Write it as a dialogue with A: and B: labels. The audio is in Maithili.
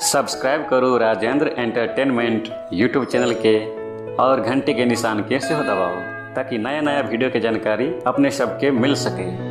A: सब्सक्राइब करू राजेंद्र एंटरटेनमेंट यूट्यूब चैनल के और घंटी के निशान के सेहो दबाउ ताकि नया नया वीडियो के जानकारी अपने सबके मिल सके।